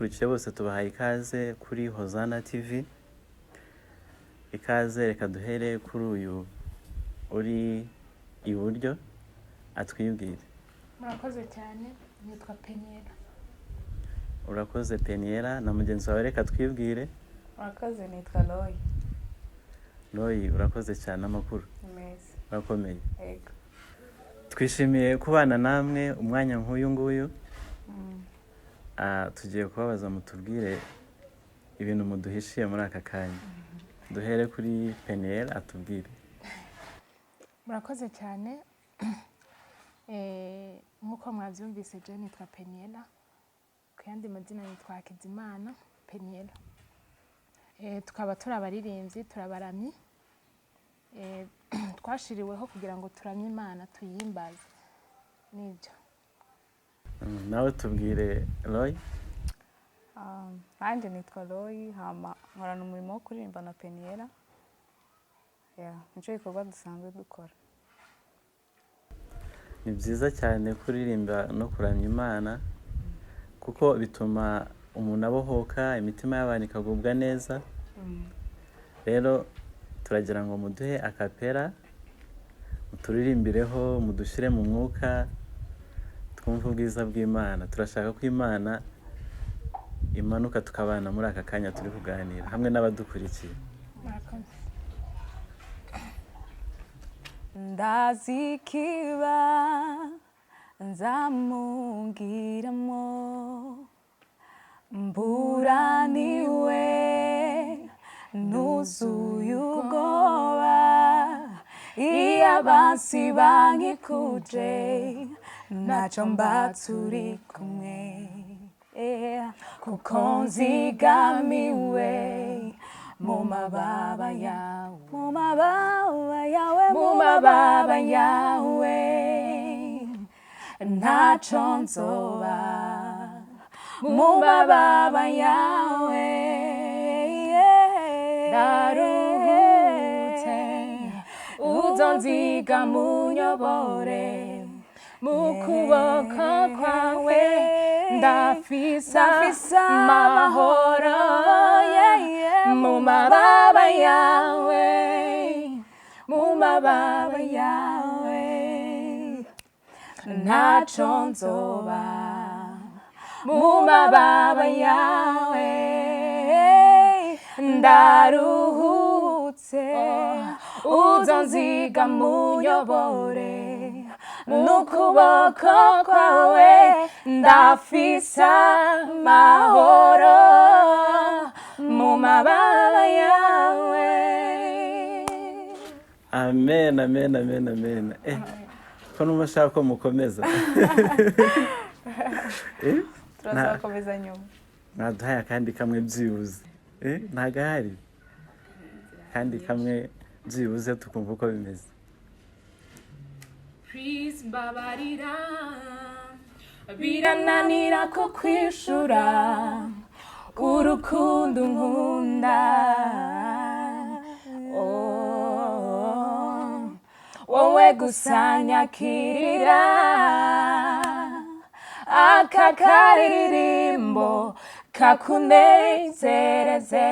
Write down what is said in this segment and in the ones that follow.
Abadukurikiye bose tubahaye ikaze kuri Hozana TV. Ikaze, reka duhere kuri uyu uri iburyo atwibwire. Murakoze cyane, nitwa Peniela. Urakoze Peniela, na mugenzi wawe reka twibwire. Murakoze, nitwa Roy. Roy, urakoze cyane, amakuru? Ni meza. Urakomeye? Yego. Twishimiye kubana namwe umwanya nk'uyu nguyu. Tugiye kubabaza mutubwire ibintu muduhishiye muri aka kanya. Duhere kuri Peniel atubwire. Murakoze cyane. Nk'uko mwabyumvise, je nitwa Peniela, ku yandi mazina nitwa Hakizimana Peniela. Tukaba turi abaririmbyi, turabaramyi. Twashiriweho kugira ngo turamye Imana, tuyimbaze, nibyo. Nawe tubwire, Roy. Nanjye nitwa Roy, hama nkorana umurimo wo kuririmba na Peniela. Yeah, nicyo gikorwa dusanzwe dukora. Ni byiza cyane kuririmba no kuramya Imana, kuko bituma umuntu abohoka, imitima y'abantu ikagubwa neza. Rero turagira ngo muduhe a cappella, muturirimbireho, mudushyire mu mwuka, twumve ubwiza bw'Imana. Turashaka ko Imana imanuka tukabana muri aka kanya turi kuganira hamwe n'abadukurikiye. Murakoze. Ndazikiba nzamungiramo, mburaniwe nuzuye ubwoba, iyo abansi bankikuje ntacyo mba turi kumwe. Yeah. Kuko nzigamiwe mu mababa yawe, mu mababa yawe, mu mababa yawe, ntacyo nzoba mu mababa yawe. Ndaruhutse, uzonziga munyobore, mu kuboko kwawe ndafisa Ndafise amahoro, mu mababa yawe, mu mababa yawe, ntacyo nzoba mu mababa yawe. Ndaruhutse, uzonziga munyobore, n'ukuboko kwawe ndafise amahoro, mu mababa yawe. Amen, amen, amen, amen. Ko numva ashaka ko mukomeza. Turazakomeza nyuma. Mwaduhaye akandi kamwe byibuze? Ntagahari kandi kamwe byibuze tukumva uko bimeze. Please mbabarira, birananira ko kwishura urukundo nkunda. Oh, wowe gusa nyakirira aka karirimbo kakunezereze,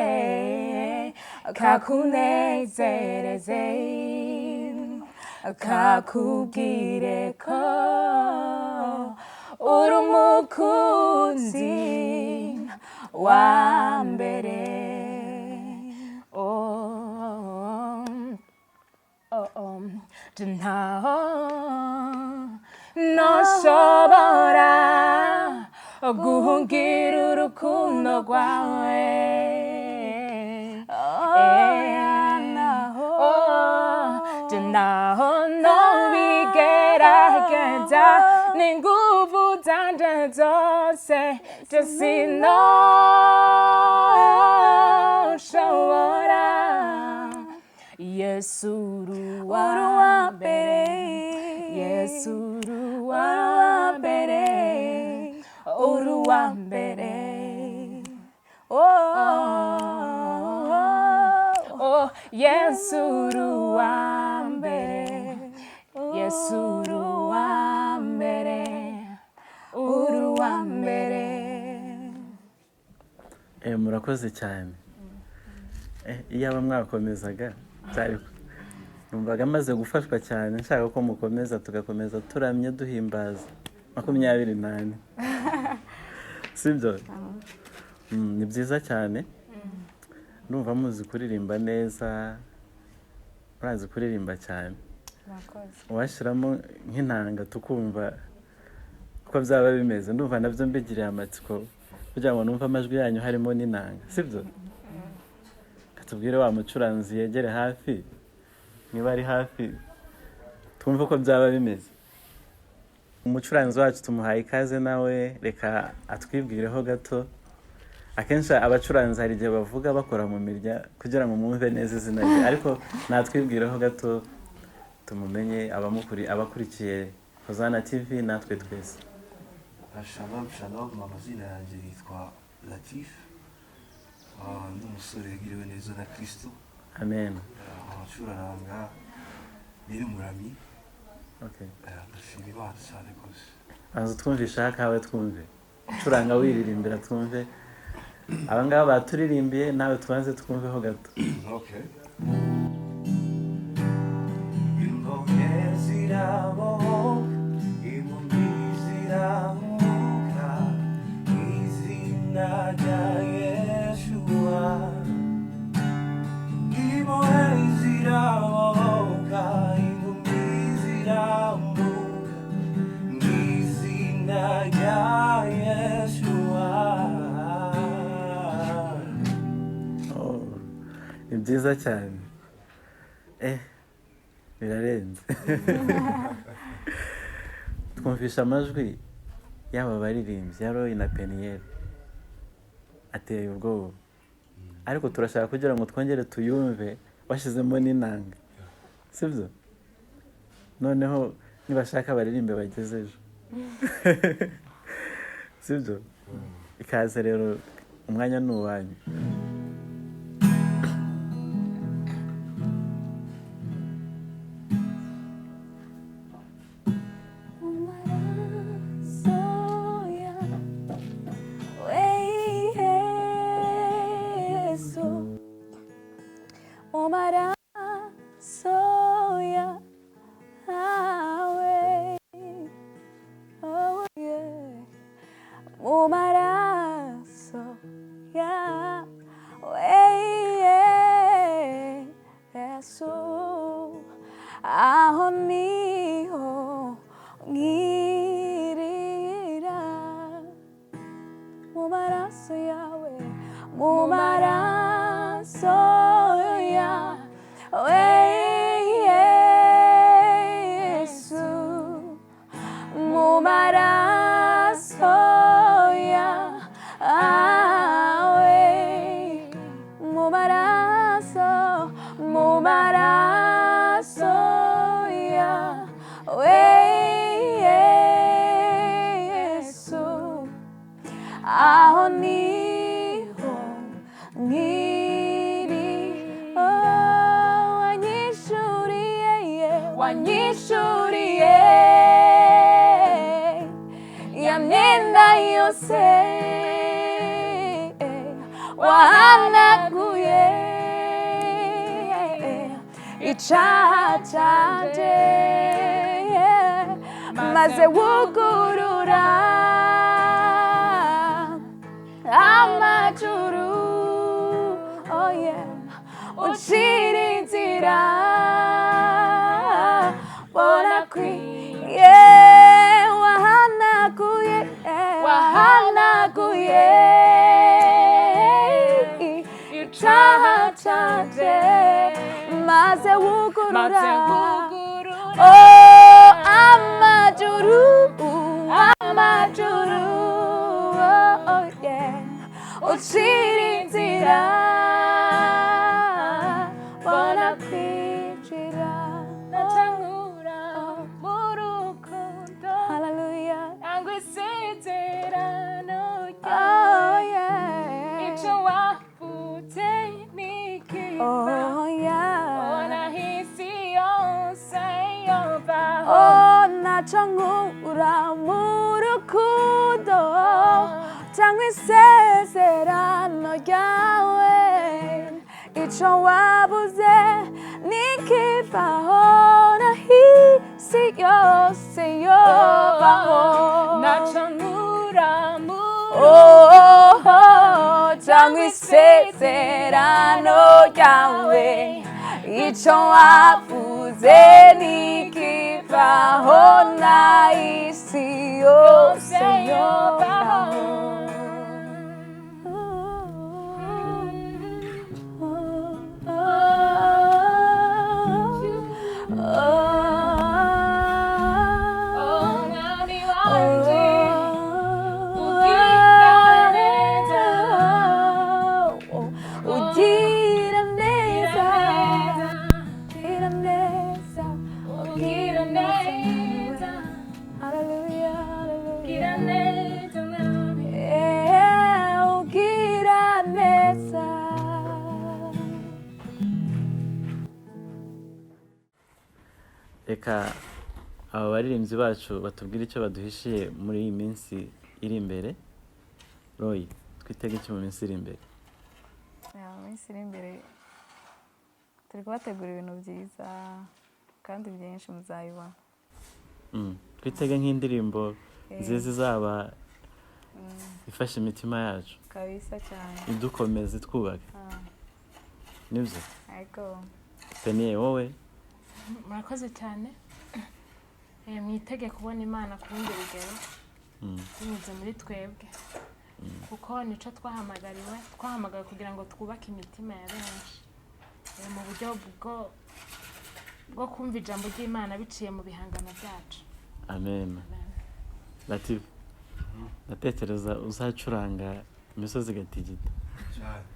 kakunezereze, kakubwire ko uri umukunzi wa mbere. Oh. Ntaho noshobora guhungira urukundo rwawe. Naho. Oh, naho nobigerageza n'inguvu zanje zose, je sinoshobora. Yesu, uri Uri uwa mbere. Yesu, uri uwa mbere, uri uwa mbere. Oh, Oh, Yesu, uri uwa mbere, Yesu, uri uwa mbere, uri uwa mbere. Murakoze cyane. Iyaba mwakomezaga byari, numvaga maze gufashwa cyane, nshaka ko mukomeza, tugakomeza turamye duhimbaza 24, sibyo? Ni byiza cyane. Ndumva muzi kuririmba neza, murazi kuririmba cyane. Murakoze. Washyiramo nk'inanga tukumva uko byaba bimeze. Ndumva nabyo mbigiriye amatsiko kugira ngo numve amajwi yanyu harimo n'inanga, sibyo? Tubwire wa mucuranzi yegere hafi, niba ari hafi, twumve uko byaba bimeze. Umucuranzi wacu tumuhaye ikaze nawe, reka atwibwireho gato. Akenshi abacuranzi hari igihe bavuga bakora mu mirya kugira ngo mwumve neza izina rye, ariko natwibwireho gato tumumenye, abakurikiye Hozana TV natwe twese. Shalom, shalom, amazina yanjye yitwa Latif. Ndi umusore yagiriwe neza na Kristo. Amen. Abacuraranga ni umuramyi. Okay. Ndashima Imana cyane rwose. Banza utwumvishe akawe, twumve curanga wiririmbira, twumve. Aba ngaba baturirimbiye, nawe tubanze twumveho gato. Okay. Imbohe zirabohoka, impumyi zirahumuka, izina rya Yeshua. Imbohe zirabohoka, impumyi zirahumuka, izina rya Yeshua. Oh, ni byiza cyane. Birarenze. Twumvisha amajwi y'aba baririmbyi ya Roy na Peniel, ateye ubwoba, ariko turashaka kugira ngo twongere tuyumve bashyizemo n'inanga, sibyo? Noneho nibashaka baririmbe bageze ejo, sibyo? Ikaze rero, umwanya ni uwanyu. Aho niho nkirira mu maraso yawe, mu maraso yawe Yesu, mu maraso yawe, mu maraso, mu maraso yawe Yesu, aho niho nkiri. Oh, wanyishuriye, wanyishuriye ya myenda yose wahanaguye icyaha cyanjye, maze wugurura amajuru, oh yeah, ucira inzira mbona kwiye, wahanaguye, wahanaguye icyaha cyanjye, maze wugurura, oh, amajuru, amajuru, oh yeah, ucira inzira mbona kwinjira. Natangura mu rukundo. Hallelujah. Nangwa isezerano Oh ryawe. yeah. Icyo wavutse nikiva. Oh yeah. Ona isi yose yovaho. Oh, ntacyo nkura mu rukundo cyangwa isezerano Ico wabuze nikivaho nahisi yose yovaho. Naco nkuramura. Oh, oh, cyangwa isezerano ryawe, icyo wavuze nikivaho na isi yose yovaho. Umwami wanje, ugira neza. Ugira neza, ugira neza, ugira neza, haleluya, ugira haleluya. neza mwami. Eh, ugira neza. Reka aba baririmbyi bacu batubwire icyo baduhishiye muri iyi minsi iri imbere. Roy, twitege iki mu minsi iri imbere? Ya, mu minsi iri imbere turi kubategura ibintu byiza kandi byinshi, muzabibona. Twitege nk'indirimbo nziza izaba ifasha imitima yacu, Kabisa cyane. idukomeza, itwubaka. Nibyo? Ariko Peniye, wowe? Murakoze cyane. Mwitege kubona Imana ku rundi rugero binyuze muri twebwe, kuko nico twahamagariwe. Twahamagariwe kugira ngo twubake imitima ya benshi mu buryo bwo kumva ijambo ry'Imana biciye mu bihangano byacu. Amen. Latif, ndatekereza uzacuranga imisozi igatigita. Cyane.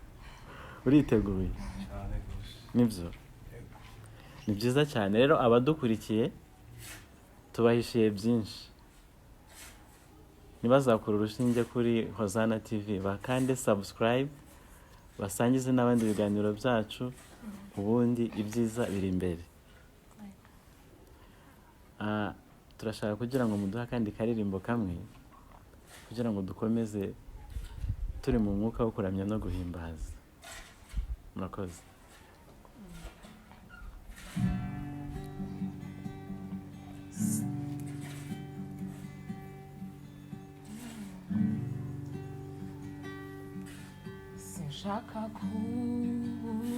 Uriteguye? Cyane rwose. Nibyo, ni byiza cyane. Rero abadukurikiye, tubahishiye byinshi. Ntibazakure urushinge kuri Hozana TV, bakande subscribe, basangize n'abandi ibiganiro byacu, ubundi ibyiza biri imbere. Turashaka kugira ngo muduhe akandi karirimbo kamwe kugira ngo dukomeze turi mu mwuka wo kuramya no guhimbaza. Murakoze. Sinshaka kuba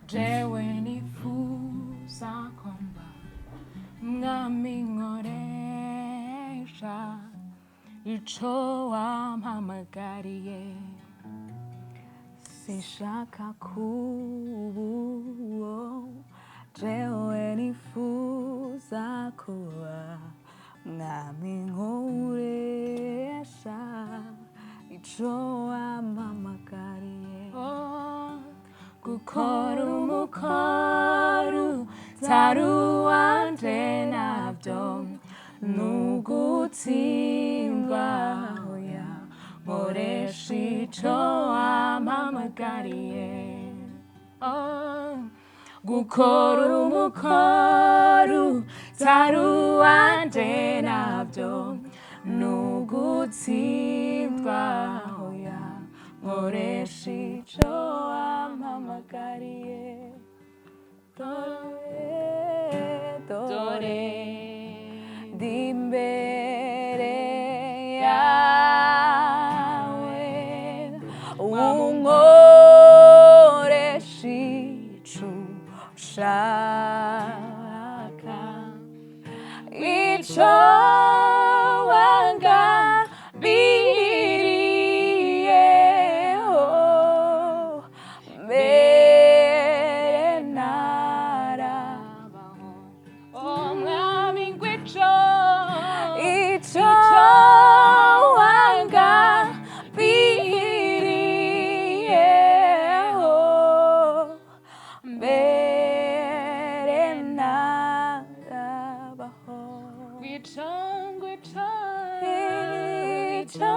jewe nifuza ko mba, mwami, nkoresha ico wampamagariye. Sinshaka kuba uwo jewe nifuza kuba, mwami, nkoresha ico wampamagariye. Oh, gukora umukoro utari uwanje nabyo ni ugutsindwa. Oya, nkoresha ico wampamagariye. Oh, gukora umukoro utari uwanje nabyo ni ugutsindwa. Oya, nkoresha ico wampamagariye. Dore, dore dore ndi imbere yawe, unkoresha ico ushaka, ico wangabiriyeho mbere narabaho. Umwami, ngwico Ico wangabiriyeho mbere narabaho. Ngwico, ngwico. Ico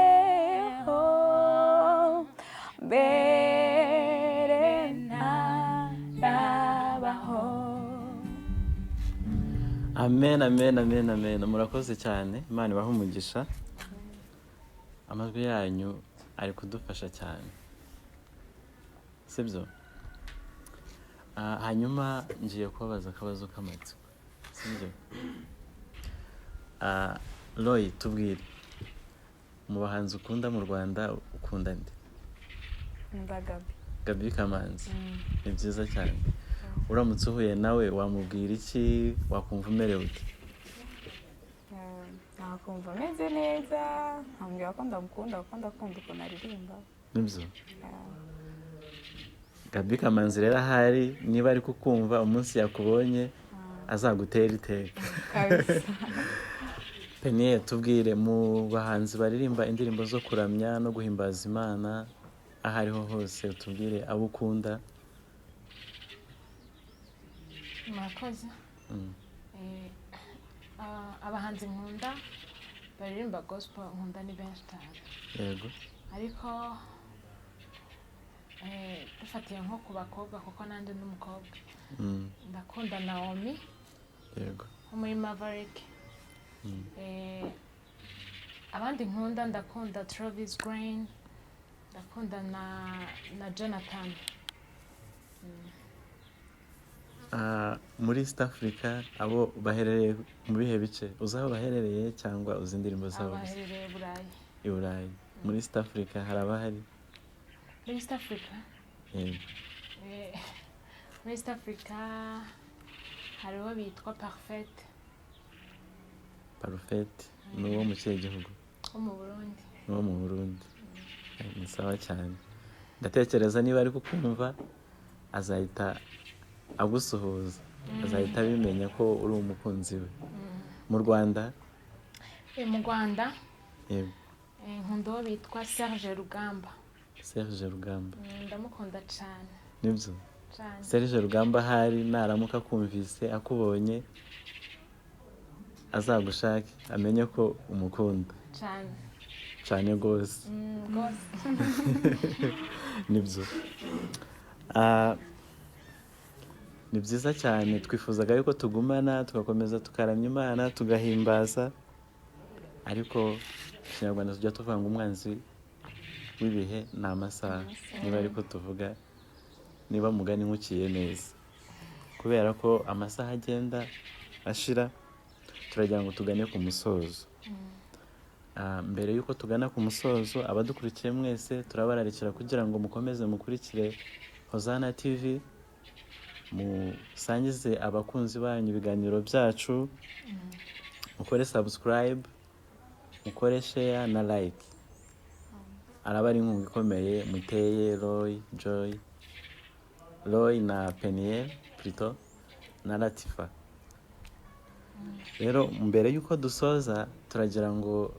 wangabiriyeho mbere narabaho. Amen, amen, amen, amen. Murakoze cyane, Imana ibahe umugisha. Amajwi yanyu ari kudufasha cyane, sibyo? Hanyuma ngiye kubabaza akabazo k'amatsiko, sibyo? Roy, tubwire, mu bahanzi ukunda mu Rwanda ukunda nde? Nkunda Gabi. Gabi Kamanzi, ni byiza cyane. Uramutse uhuye nawe wamubwira iki? Wakumva umerewe ute? Nakumva ameze neza, nkambwira ko ndamukunda kuko ndakunda ukuntu aririmba. Nibyo. Gabi Kamanzi rero ahari niba ari kukumva, umunsi yakubonye azagutera iteka. Kabisa. Peniel, tubwire, mu bahanzi baririmba indirimbo zo kuramya no guhimbaza Imana aho ariho hose, tubwire abo ukunda. Murakoze. Abahanzi nkunda baririmba gospel nkunda ni benshi cyane. Ariko dufatiye nko ku bakobwa, kuko nanjye ndi umukobwa, ndakunda Naomi wo muri Maverick. Abandi nkunda, ndakunda Travis Green, ndakunda na Jonathan. Muri East Africa abo baherereye mu bihe bice? Uzi aho baherereye cyangwa uzi indirimbo zabo gusa? Abaherereye Burayi. I Burayi. Muri East Africa hari abahari? Muri East Africa? Yego. Muri East Africa hariho bitwa Parfaite. Parfaite ni uwo mu kihe gihugu? Wo mu Burundi. Ni uwo mu Burundi. Ni sawa cyane. Ndatekereza niba ari kukumva azahita agusuhuza, azahita abimenya ko uri umukunzi we. Mu Rwanda? Mu Rwanda, Yego. nkunda uwo bitwa Serge Rugamba. Serge Rugamba. Ndamukunda cyane. Nibyo. Cyane. Serge Rugamba ahari naramuka akumvise, akubonye, azagushake amenye ko umukunda. Cyane. Cyane rwose. Rwose. Nibyo. Ni byiza cyane. Twifuzaga yuko tugumana tugakomeza tukaramya Imana, tugahimbaza, ariko mu Kinyarwanda tujya tuvuga ngo umwanzi w'ibihe ni amasaha, niba ariko tuvuga, niba mugani nkuciye neza, kubera ko amasaha agenda ashira, turagira ngo tugane ku musozo. Mbere y'uko tugana ku musozo, abadukurikiye mwese turabararikira kugira ngo mukomeze mukurikire Hozana TV, musangize abakunzi banyu ibiganiro byacu, mukore subscribe, mukore share na like. Araba ari inkunga ikomeye muteye Roy, Joy, Roy na Peniel plutôt na Latifa. Rero mbere y'uko dusoza, turagira ngo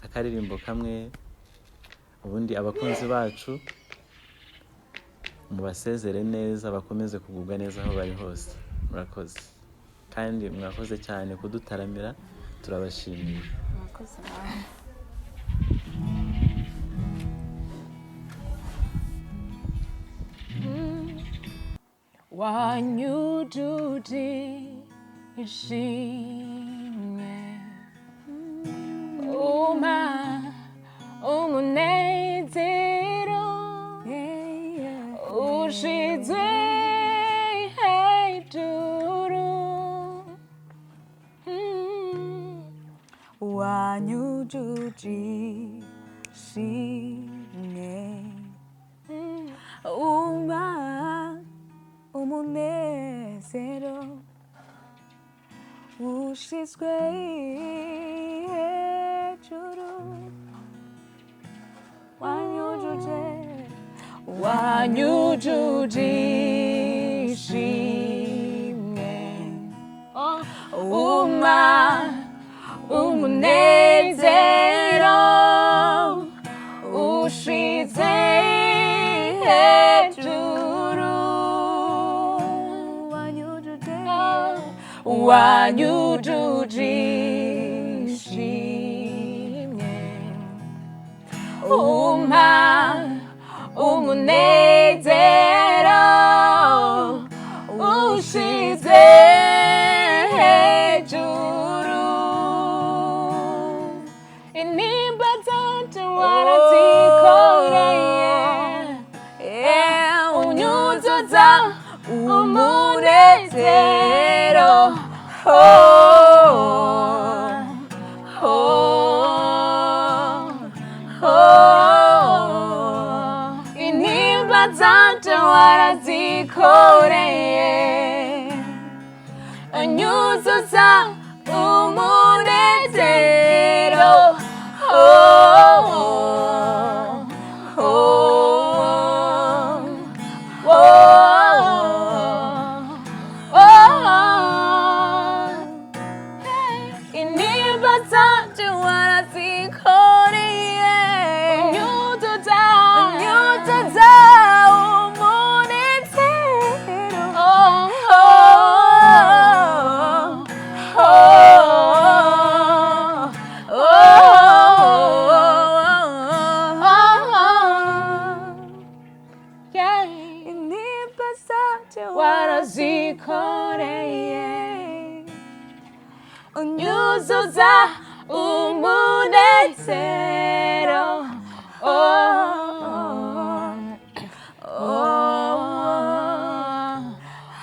akaririmbo kamwe, ubundi abakunzi bacu mubasezere neza, bakomeze kugubwa neza aho bari hose. Murakoze, kandi mwakoze cyane kudutaramira, turabashimiye. Murakoze nawe. Wanyujuje ishimwe, umpa umunezero ushizwe hejuru. Wanyujuje ishimwe, umpa umunezero ushizwe hejuru. Wanyujuje, wanyujuje ishimwe, umpa umunezero ushize hejuru. Wanyujuje, wanyujuje ishimwe, umpa umunezero ushize hejuru. Intimba zanje Umunezero. Oh, oh, oh. Intimba zanje warazikoreye, unyuzuza umunezero. Oh, oh, oh, oh. Intimba zanje warazikoreye, unyuzuza, unyuzuza umunezero. Oh, oh, oh, oh, yeah. Intimba zanje warazikoreye, unyuzuza umunezero. Oh, oh,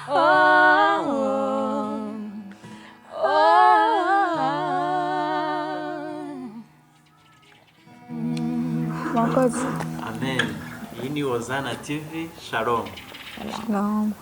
oh, oh. Murakoze. Amen. Iyi ni Hozana TV. Shalom. Shalom.